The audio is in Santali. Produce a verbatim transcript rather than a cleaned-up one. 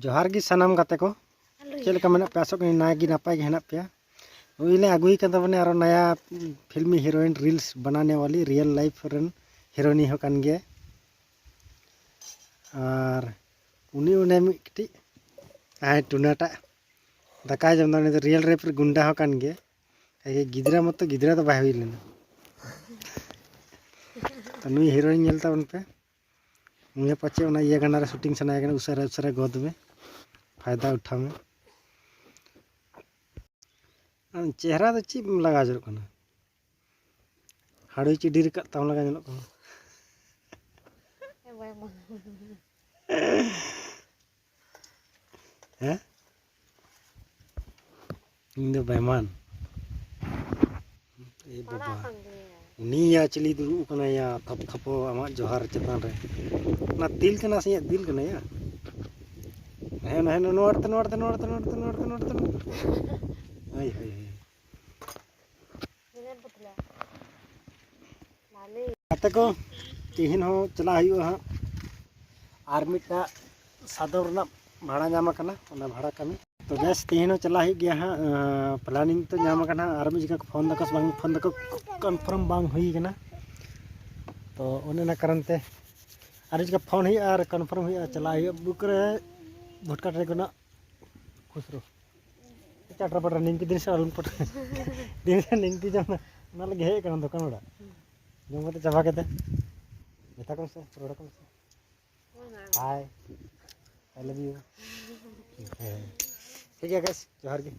ᱡᱚᱦᱟᱨ ᱜᱮ ᱥᱟᱱᱟᱢ ᱜᱟᱛᱮ ᱠᱚ᱾ ᱪᱮᱫ ᱞᱮᱠᱟ ᱢᱮᱱᱟᱜ ᱯᱮᱭᱟ? ᱟᱥᱚᱜ ᱠᱟᱹᱱᱟᱹᱧ ᱱᱟᱭ ᱜᱮ ᱱᱟᱯᱟᱭ ᱜᱮ ᱦᱮᱱᱟᱜ ᱯᱮᱭᱟ᱾ ᱩᱱᱤ ᱞᱮ ᱟᱹᱜᱩᱭ ᱠᱟᱱ ᱛᱟᱵᱚᱱᱟ ᱟᱨᱚ ᱱᱟᱭᱟ ᱯᱷᱤᱞᱢᱤ ᱦᱤᱨᱳᱭᱤᱱ, ᱨᱤᱞᱥ ᱵᱟᱱᱟᱱᱮ ᱣᱟᱞᱤ, ᱨᱤᱭᱮᱞ ᱞᱟᱭᱤᱯᱷ ᱨᱮᱱ ᱦᱤᱨᱳᱭᱤᱱ ᱦᱚᱸ ᱠᱟᱱ ᱜᱮᱭᱟ᱾ ᱟᱨ ᱩᱱᱤ ᱚᱱᱮ ᱢᱤᱫ ᱠᱟᱹᱴᱤᱡ ᱟᱭ ᱴᱩᱱᱟᱴᱟᱜ ᱫᱟᱠᱟᱭ ᱡᱚᱢ ᱮᱫᱟ, ᱩᱱᱤ ᱫᱚ ᱨᱤᱭᱮᱞ ᱞᱟᱭᱤᱯᱷ ᱨᱮ ᱜᱩᱱᱰᱟ ᱦᱚᱸ ᱠᱟᱱ ᱜᱮᱭᱟ᱾ ᱟᱡ ᱜᱤᱫᱽᱨᱟᱹ ᱢᱚᱛᱚ ᱜᱤᱫᱽᱨᱟᱹ ᱫᱚ ᱵᱟᱭ ᱦᱩᱭ ᱞᱮᱱᱟ᱾ ᱛᱚ ᱱᱩᱭ ᱦᱤᱨᱳᱭᱤᱱ ᱧᱮᱞ ᱛᱟᱵᱚᱱ ᱯᱮ᱾ ᱩᱱᱤ ᱯᱟᱪᱮ ᱚᱱᱟ ᱤᱭᱟᱹ ᱜᱟᱱᱟ ᱨᱮ ᱥᱩᱴᱤᱝ ᱥᱟᱱᱟᱭᱮ ᱠᱟᱱᱟ, ᱩᱥᱟᱹᱨᱟ ᱩᱥᱟᱹᱨᱟ ᱜᱚᱫ ᱢᱮ, ᱯᱷᱟᱭᱫᱟ ᱩᱴᱷᱟᱣ ᱢᱮ᱾ ᱟᱢ ᱪᱮᱦᱨᱟ ᱫᱚ ᱪᱮᱫ ᱮᱢ ᱞᱟᱜᱟᱣ ᱡᱚᱨᱚᱜ ᱠᱟᱱᱟ? ᱦᱟᱲᱩᱭ ᱪᱤᱰᱤᱨ ᱟᱠᱟᱫ ᱛᱟᱢ ᱞᱮᱠᱟ ᱧᱮᱞᱚᱜ ᱠᱟᱱᱟ᱾ ᱦᱮᱸ? ᱤᱧ ᱫᱚ ᱵᱮᱢᱟᱱ᱾ ᱮ ᱵᱟᱵᱟ᱾ ᱩᱱᱤᱭᱟ ᱪᱤᱞᱤ ᱫᱩᱲᱩᱵ ᱟᱠᱟᱱᱟᱭᱟ ᱛᱷᱟᱯ ᱛᱷᱟᱯᱚ ᱟᱢᱟᱜ ᱡᱚᱦᱟᱨ ᱪᱮᱛᱟᱱ ᱨᱮ? ᱚᱱᱟ ᱛᱤᱞ ᱠᱟᱱᱟ ᱥᱮ ᱤᱧᱟᱹᱜ ᱫᱤᱞ ᱠᱟᱱᱟᱭᱟ? ᱦᱮᱸ, ᱦᱮᱸ, ᱱᱚᱣᱟ ᱛᱮ, ᱱᱚᱣᱟ ᱛᱮ, ᱱᱚᱣᱟ ᱛᱮ᱾ ᱦᱳᱭ, ᱦᱳᱭ, ᱦᱳᱭ᱾ ᱜᱟᱛᱮ ᱠᱚ, ᱛᱤᱦᱤᱧ ᱦᱚᱸ ᱪᱟᱞᱟᱜ ᱦᱩᱭᱩᱜᱼᱟ ᱦᱟᱸᱜ᱾ ᱟᱨ ᱢᱤᱫᱴᱟᱜ ᱥᱟᱫᱚᱢ ᱨᱮᱱᱟᱜ ᱵᱷᱟᱲᱟ ᱧᱟᱢ ᱟᱠᱟᱱᱟ, ᱚᱱᱟ ᱵᱷᱟᱲᱟ ᱠᱟᱹᱢᱤ᱾ ᱛᱚ ᱵᱮᱥ, ᱛᱤᱦᱤᱧ ᱦᱚᱸ ᱪᱟᱞᱟᱜ ᱦᱩᱭᱩᱜ ᱜᱮᱭᱟ ᱦᱟᱸᱜ᱾ ᱟᱸ, ᱯᱞᱟᱱᱤᱝ ᱛᱚ ᱧᱟᱢ ᱟᱠᱟᱱᱟ ᱦᱟᱸᱜ, ᱟᱨ ᱢᱤᱫ ᱡᱚᱠᱷᱟ ᱯᱷᱳᱱ ᱫᱟᱠᱚ ᱥᱮ ᱵᱟᱝ ᱯᱷᱳᱱ ᱫᱟᱠᱚ, ᱠᱚᱱᱯᱷᱟᱨᱢ ᱵᱟᱝ ᱦᱩᱭ ᱟᱠᱟᱱᱟ᱾ ᱛᱚ ᱚᱱᱮ ᱚᱱᱟ ᱠᱟᱨᱚᱱ ᱛᱮ ᱟᱨ ᱢᱤᱫ ᱡᱚᱠᱷᱟ ᱯᱷᱳᱱ ᱦᱩᱭᱩᱜᱼᱟ ᱟᱨ ᱠᱚᱱᱯᱷᱟᱨᱢ ᱦᱩᱭᱩᱜᱼᱟ, ᱪᱟᱞᱟᱜ ᱦᱩᱭᱩᱜᱼᱟ ᱵᱩᱠ ᱨᱮ ᱵᱷᱚᱴᱠᱟ ᱴᱨᱮ ᱠᱷᱚᱱᱟᱜ ᱠᱷᱩᱥᱨᱳ᱾ ᱪᱟᱴᱨᱟ ᱯᱟᱴᱨᱟ ᱱᱤᱢᱠᱤ ᱫᱤᱱ ᱥᱮ ᱟᱞᱩᱢ ᱯᱟᱴᱨᱟ᱾ ᱫᱤᱱ ᱥᱮ ᱱᱤᱢᱠᱤ ᱡᱚᱢ ᱚᱱᱟ ᱞᱟᱹᱜᱤᱫ ᱦᱮᱡ ᱟᱠᱟᱱᱟ ᱫᱚᱠᱟᱱ ᱚᱲᱟᱜ᱾ ᱡᱚᱢ ᱠᱟᱛᱮ ᱪᱟᱵᱟ ᱠᱟᱛᱮ ᱢᱮᱛᱟ ᱠᱚᱢ ᱥᱮ, ᱨᱚᱲ ᱟᱠᱚᱢ ᱥᱮ᱾ Hi, I love you. ᱴᱷᱤᱠ ᱜᱮᱭᱟ guys, ᱡᱚᱦᱟᱨ ᱜᱮ᱾